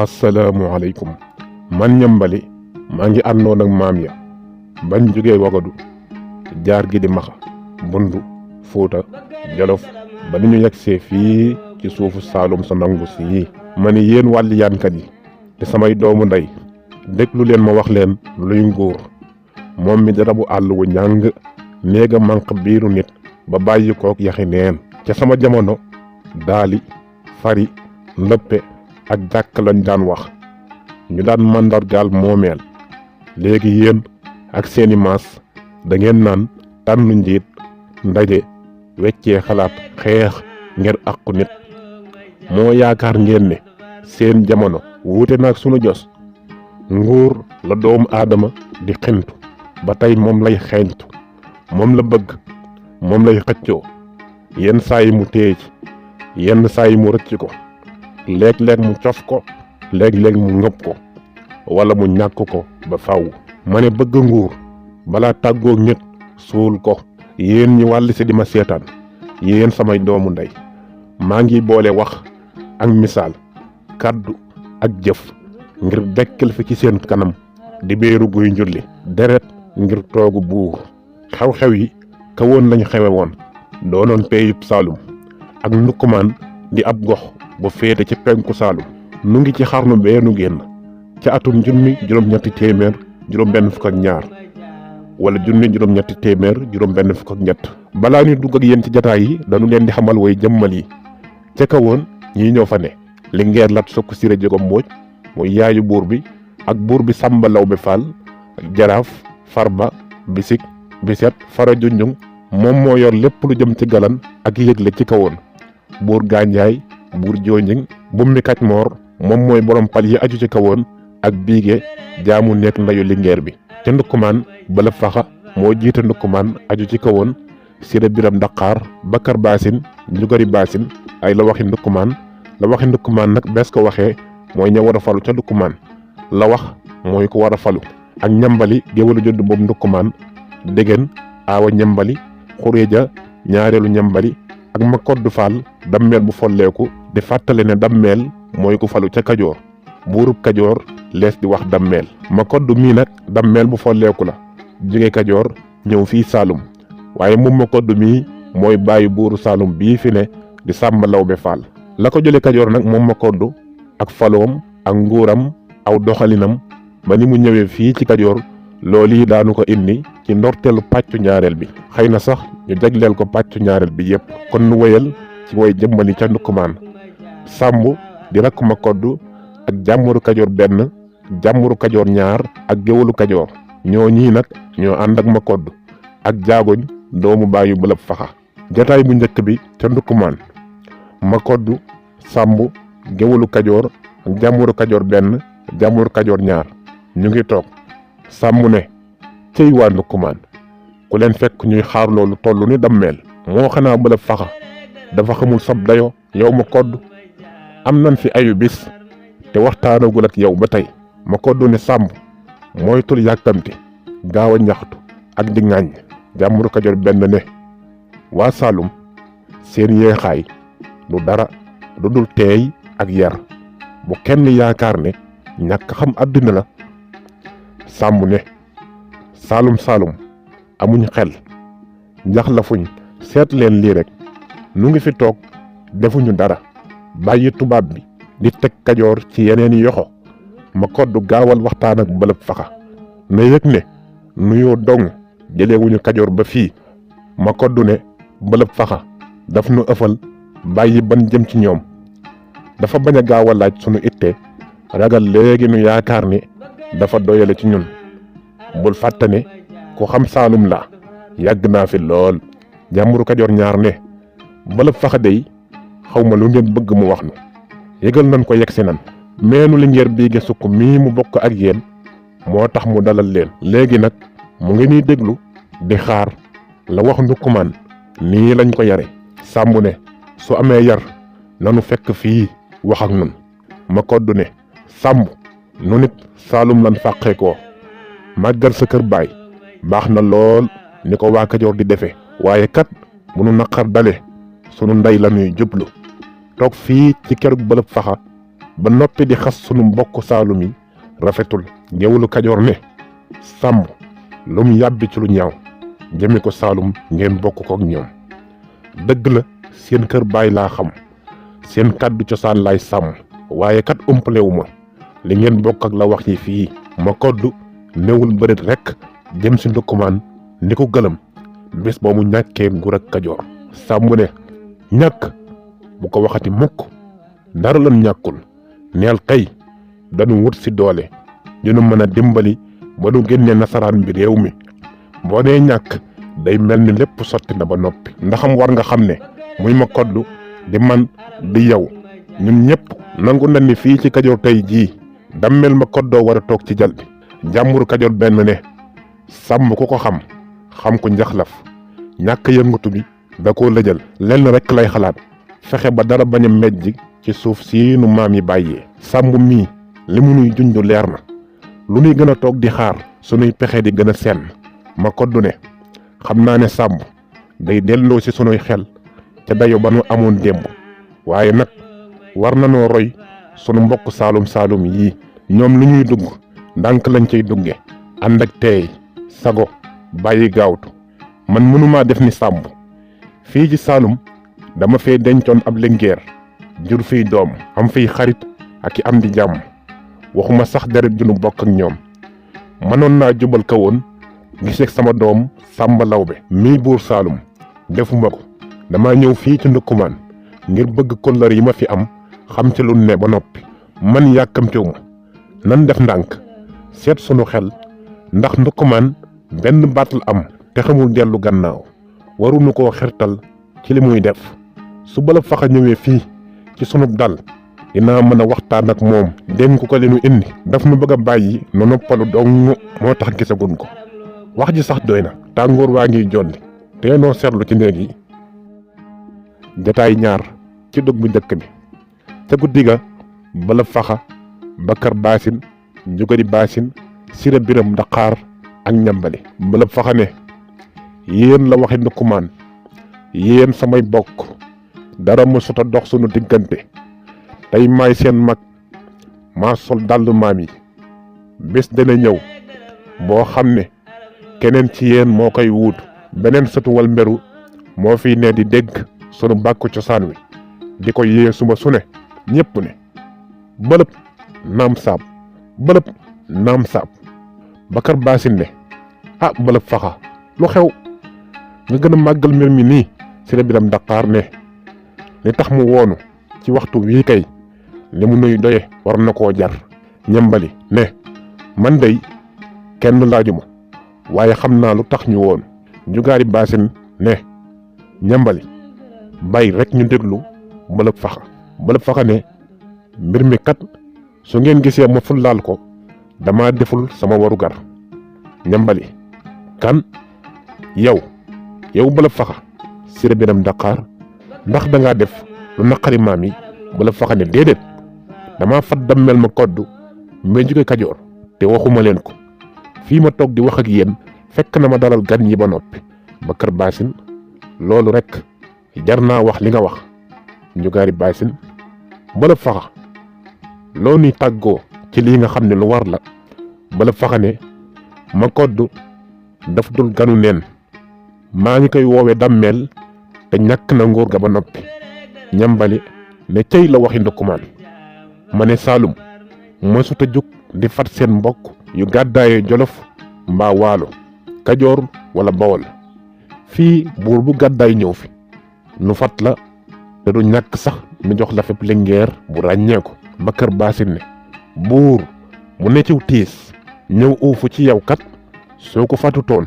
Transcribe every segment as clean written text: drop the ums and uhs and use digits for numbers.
asalaamualeykum man ñambali maa ngi àndoon ak maam ya bañ jógee wagadu jaar gi di maxa bundu fuuta jolof ba ni ñu yegsee fii ci suufu saalum sa nangu si ma ni yéen wàlli yaankat yi te samay doomu ndey déglu leen ma wax leen luy nguur moom mi dara bu àll wu ñàng néega manq biiru nit ba bàyyi kook yaxi neen ca sama jamono daali fari ndëppe ak jàkk lañ daan wax ñu daan màndargaal moomeel léegi yéen ak seeni maas da ngeen naan tànn njiit ndaje weccee xalaat xeex ngir àqu nit moo yaakaar ngeen ne seen jamono wuute naag sunu jos nguur la doomu aadama di xintu ba tey moom lay xeeñtu moom la bëgg moom lay xëccoo yenn saa yi mu téye ci yenn saa yi mu rëcc ko léeg-léeg mu cof ko léeg-léeg mu ngëb ko wala mu ñàkk ko ba faw ma ne bëgg nguur balaa tàggoog nit suul ko yéen ñi wàll si di ma seetaan yéen samay doomu ndey maa ngi boole wax ak misaal kàddu ak jëf ngir dekkal fi ci seen kanam di béeru guy njulli deret ngir toogu buur xew-xew yi ka woon lañ xewe woon doonoon peeyub saalum ak ndukkumaan di ab gox bu féete ci penku saalum nu ngi ci xarnu beenu génn ca atum junni juróom-ñetti téeméer juróom-benn fukk ak ñaar wala junni juróom-ñetti téeméer juróom-benn fukk ak ñett balaa ñu dugg ak yéen ci jataay yi dañu leen di xamal way jëmmal yi ca kawoon ñii ñoo fa ne Lingeer Lat Sokk Siré Jogo Mbooj mooy yaayu buur bi ak buur bi Sàmba Lawbe Fall ak jaraaf Farba Bisik Biset Fara Junjung moom moo yor lépp lu jëm ci galan ak yëgle ci kawoon buur Ganjaay buur Jooñing Bummi Kacmoor moom mooy borom pal yi aju ci kawoon ak biige jaamu nekk ndayu Lingeer bi ca ndukkumaan bala faxa moo jiite ndukkumaan aju ci kawoon Siré Biram Daqaar Bakar Baasin Njugari Baasin ay la waxi ndukkumaan nag bees ko waxee mooy ña war a falu ca ndukkumaan la wax mooy ko war a falu ak ñambali géwalu jodd boobu ndukkumaan déggen aawa ñambali xuréeja ñaareelu ñambali ak ma koddu faal dammeel bu folleeku di fàttale ne dammeel mooy ku falu ca kajoor buurub kajoor lees di wax dammeel ma koddu mii nag dammeel bu folleeku la jóge kajoor ñëw fii saalum waaye moom ma koddu mii mooy bàyyi buuru saalum bii fi ne di Sàmba Lawbe Fall la ko jële kajoor nag moom ma koddu ak faloom ak nguuram aw doxalinam ba ni mu ñëwee fii ci kajoor loolu yi daanu ko indi ci ndorteelu pàccu ñaareel bi xëy na sax ñu jagleel ko pàccu ñaareel bi yépp kon nu wéyal ci way jëmmali ca ndukkumaan sàmb di rakk ma koddu ak jàmmuru kajoor benn jàmmuru kajoor ñaar ak géwalu kajoor ñoo ñii nag ñoo ànd ak ma koddu ak jaagoñ doomu bàyyu bëlëb faxa jataay bu njëkk bi ca ndukkumaan ma koddu sàmb géwalu kajoor ak jàmmuru kajoor benn jàmmuru kajoor ñaar ñu ngi toog sàmb ne cey waa ndukkumaan ku leen fekk ñuy xaar loolu toll ni dammeel moo xanaa bëlëb faxa dafa xamul sab dayo yow ma koddu am nan fi ayu bis te waxtaanagul ak yow ba tey ma koddu ne sàmb moytul yàkkamti gaaw a ñaxtu ak di ŋàññ jàmmuru kajoor benn ne waa saalum seen yeexaay du dara du dul teey ak yar bu kenn yaakaar ne ñàkk xam àddina la sàmb ne saalum amuñ xel njax la fuñ seet leen lii rek nu ngi fi toog defuñu dara bàyyi tubaab bi di teg kajoor ci yeneen yoxo ma koddu gaawal waxtaan ak bëlëb faxa na yëg ne nuyoo dong jëleewuñu kajoor ba fii ma koddu ne bëlëb faxa daf nu ëffal bàyyi ban jëm ci ñoom dafa bañ a gaaw a laaj sunu itte ragal léegi nu yaakaar ne dafa doyale ci ñun bul fàtte ne ku xam saalum la yàgg naa fi lool jàmburu kajoor ñaar ne bëlëb faxa dey xawma lu ngeen bëgg mu wax nu yëgal nañ ko yegsi nan meenu Lingeer biige sukk mii mu bokk ak yéen moo tax mu dalal leen léegi nag mu ngi nii déglu di xaar la wax ndukkumaan nii lañ ko yare sàmb ne su amee yar nanu fekk fii wax ak nun ma koddu ne sàmb nu nit saalum lan fàqee ko màggal sa kër baay baax na lool ni ko waa kajoor di defe waaye kat bu nu naqar dale sunu ndey la ñuy jublu toog fii ci kerug bëlëb faxa ba noppi di xas sunu mbokk saalum yi rafetul. Géwélu Kajoor ne sàmm lu mu yàbbi ci lu ñaaw jëme ko saalum ngeen bokk ko ak ñoom. dëgg la seen kër baay laa xam seen kàddu cosaan laay sàmm waaye kat umpalewu ma li ngeen bokk ak la wax yi fii. ma koddu newul bërit rekk jëm si ndukkumaan ni ko gëlëm bés boo mu ñàkkee nguur ak Kajoor. sàmm ne ñàkk bu ko waxati mukk dara lan ñàkkul neel kay dañu wut si doole dinu mën a dimbali ba nu génnee nasaraan bi réew mi. boo nee ñàkk day mel ni lépp sotti na ba noppi. ndaxam war nga xam ne muy ma koddu di man di yow ñun ñëpp nangu na ni fii ci Kajoor tey jii dammel ma koddoo war a toog ci jal bi. jàmbur Kajoor benn ne sàmm ku ko xam ko njaxlaf ñàkk yëngatu bi da koo lëjal. lenn rekk lay xalaat fexe ba dara bañ a mejj ci suuf si nu maam yi bàyyee. sàmm mii li mu nuy junj leer na lu nuy gën a toog di xaar sunuy pexe di gën a senn. ma koddu ne xam naa ne sàmm day delloo ci sunuy xel ca dayo ba nu amoon démb waaye nag war nanoo roy sunu mbokk saalum yii. ñoom lu ñuy dugg ndànk lañ cay dugge ànd ak teey sago bàyyi gaawtu. man mënumaa def ni sàmm fii ci saalum dama fee dencoon ab lingeer jur fiy doom am fiy xarit ak i am di jàmm waxuma sax deret ju nu bokk ak ñoom. mënoon naa jubal ka woon giseeg sama doom Sàmba Lawbe mii buur saalum defuma ko. dama ñëw fii ci ndukkumaan ngir bëgg kóllëre yi ma fi am xam ci lu ne ba noppi. man yàkkamtewu ma nan def ndànk seet sunu xel ndax ndukkumaan benn baat la am te xamul dellu gannaaw. waruñu koo xirtal ci li muy def. su Bala Faxa ñëwee fii ci sunub dal dinaa mën a waxtaan ak moom dénk ko li nu indi. daf nu bëgg a bàyyi nu noppalu dong moo tax gisaguñ ko. wax ji sax doy na tàngoor waa ngiy jolli te noo seetlu ci néeg yi. jataay ñaar ci dug bu njëkk bi. ca guddi ga Bala Faxa Bakar Baasin Jugadi Baasin Sira Biram Daqaar ak Ñambali. Bala Faxa ne yéen la waxi ndukkumaan yéen samay bokk dara mësut a dox sunu diggante tey maay seen mag maa sol dàllu maam yi. bés dana ñëw boo xam ne keneen ci yéen moo koy wuutu. beneen sëtu wal mberu moo fiy ne di dégg sunu bàkku cosaan wi di ko yee suba su ne. ñépp ne bëlëb naam saab bëlëb naam saab. Bakar Baasin ne ah Bala Faxa lu xew nga gën a màggal mbir mi nii. Sira Biram Daqaar ne li tax mu woonu ci waxtu wii kay li mu nuy doye war na koo jar. Ñambali ne man day kenn laajuma waaye xam naa lu tax ñu woonu. Jugaari Baasin ne Ñambali bàyyi rek ñu déglu Bala Faxa. Bala Faxa ne mbir mi kat su ngeen gisee ma fullaal ko dama deful sama warugar. Ñambali kan yow Bala Faxa. Sira Biram Daqaar ndax dangaa def lu naqari maam yi. Bala Faxa ne déedéet dama fat dammel ma koddu may jóge Kajoor te waxuma leen ko. fii ma toog di wax ak yéen fekk na ma dalal gan yi ba noppi. Bakar Baasin loolu rek jar naa wax li nga wax. Njugaari Baasin Bala Faxa loo nuy tàggoo ci lii nga xam ne lu war la. Bala Faxa ne ma koddu daf dul ganu neen maa ngi koy woowee dammeel te ñàkk na nguur ga ba noppi. Ñambali ne cey la waxi ndukkumaan ma ne Saalum mësut a jug di fat seen mbokk yu gàddaayee Jolof mbaa Waalo Kajoor wala Bawol. fii buur bu gàddaay ñëw fi nu fat la te du ñàkk sax nu jox la fépp lingeer bu ràññee ko. Bakar Baasin ne buur mu ne ciw tiis ñëw uufu ci yow kat soo ko fatutoon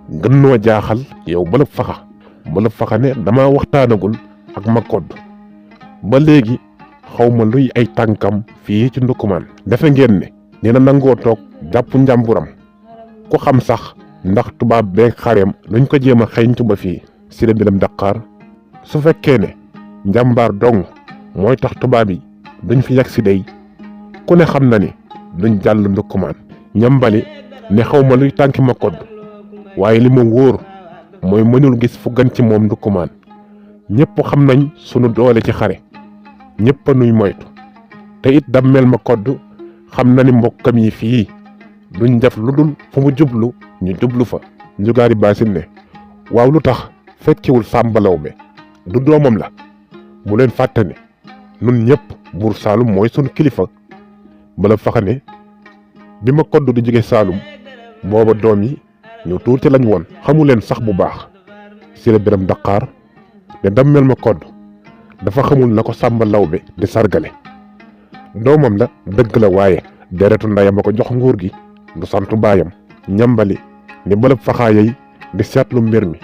gën noo jaaxal yow Bala Faxa. Bala Faxa ne dama waxtaanagul ak ma kodd ba léegi xawma luy ay tànkam fii ci ndukkumaan. defe ngeen ne dina nangoo toog jàpp njàmburam ku xam sax ndax tubaab beeg xareem luñ ko jéem a xeeñtu ba fii. Sira Biram Daqaar su fekkee ne njàmbaar dong mooy tax tubaab yi duñ fi yegg si day ku ne xam na ni duñ jàll ndukkumaan. Ñambali ne xawma luy tànki ma kodd waaye li ma wóor mooy mënul gis fu gën ci moom ndukkumaan. ñépp xam nañ sunu doole ci xare ñépp a nuy moytu te it dammel ma kodd xam na ni mbokkam yi fii duñ def lu dul fu mu jublu ñu jublu fa. Njugaari Baasin ne waaw lu tax fekkiwul Sàmba Lawbe du doomam la. bu leen fàtte ne nun ñëpp buur Saalum mooy sunu kilifa. Mbëlëb Faxa ne bi ma kodd di jóge Saalum booba doom yi ñu tuuti lañ woon xamu leen sax bu baax. Siré Biram Daqaar ne dammel ma kodd dafa xamul na ko Sàmba Lawbe di sargale. doomam la dëgg la waaye deretu ndeyam a ko jox nguur gi du santu baayam. Ñambali ni Mbëlëb Faxa yey di seetlu mbir mi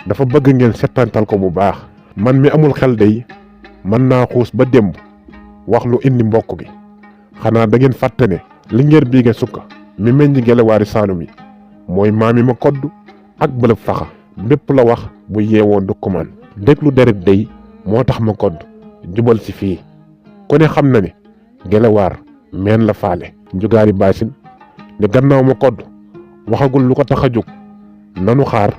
dafa bëgg ngeen settantal ko bu baax. man mi amul xel day mën naa xuus ba démb wax lu indi mbokk gi. xanaa da ngeen fàtte ne Linguère Biige Sukka mi meññ Gelewaari Saalum yi mooy maami ma kodd ak Mbëlëb Faxa. lépp la wax bu yeewoon du kumaan déglu deret day moo tax ma kodd jubal si fii ku ne xam na ne Gelewaar meen la faale. Njugaari Baasin ne gannaaw ma kodd waxagul lu ko tax a jóg nanu xaar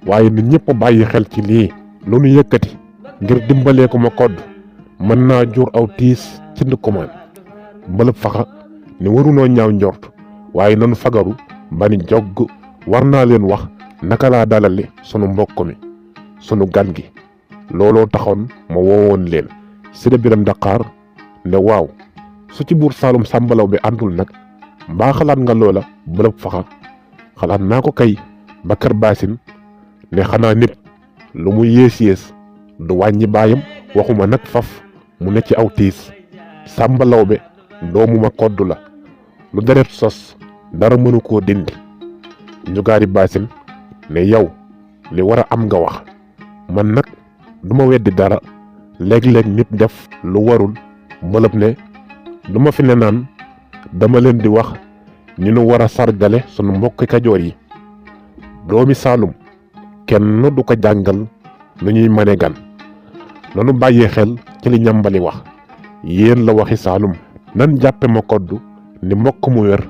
waaye nu ñëpp bàyyi xel ci lii. lu nu yëkkati ngir dimbalee ko ma kodd mën naa jur aw tiis ci ndukkumaan. Mbëlëb Faxa ne warunoo ñaaw njort waaye nanu fagaru ba ni jogg war naa leen wax naka laa dalale sunu mbokk mi sunu gan gi. looloo taxoon ma woowoon leen. Siré Biram Daqaar ne waaw su ci buur Saalum Sàmba Lawbe àndul nag mbaa xalaat nga loola. Mbëlëb Faxa xalaat naa ko kay. Bakar Baasin ne xanaa nit lu mu yées du wàññi baayam waxuma nag faf mu ne ci aw tiis. Sàmba Lawbe doomu ma kodd la lu deret sos dara mënu koo dindi. Njugaari Baasin ne yow li war a am nga wax man nag duma weddi dara léeg-léeg nit def lu warul. Mbëlëb ne duma fi ne naan dama leen di wax ni nu war a sargale sunu mbokki Kajoor yi. doomi Saalum kenn du ko jàngal nu ñuy mane gan. nanu bàyyee xel ci li Ñambali wax yéen la waxi Saalum nan jàppe ma kodd ni mbokk mu wér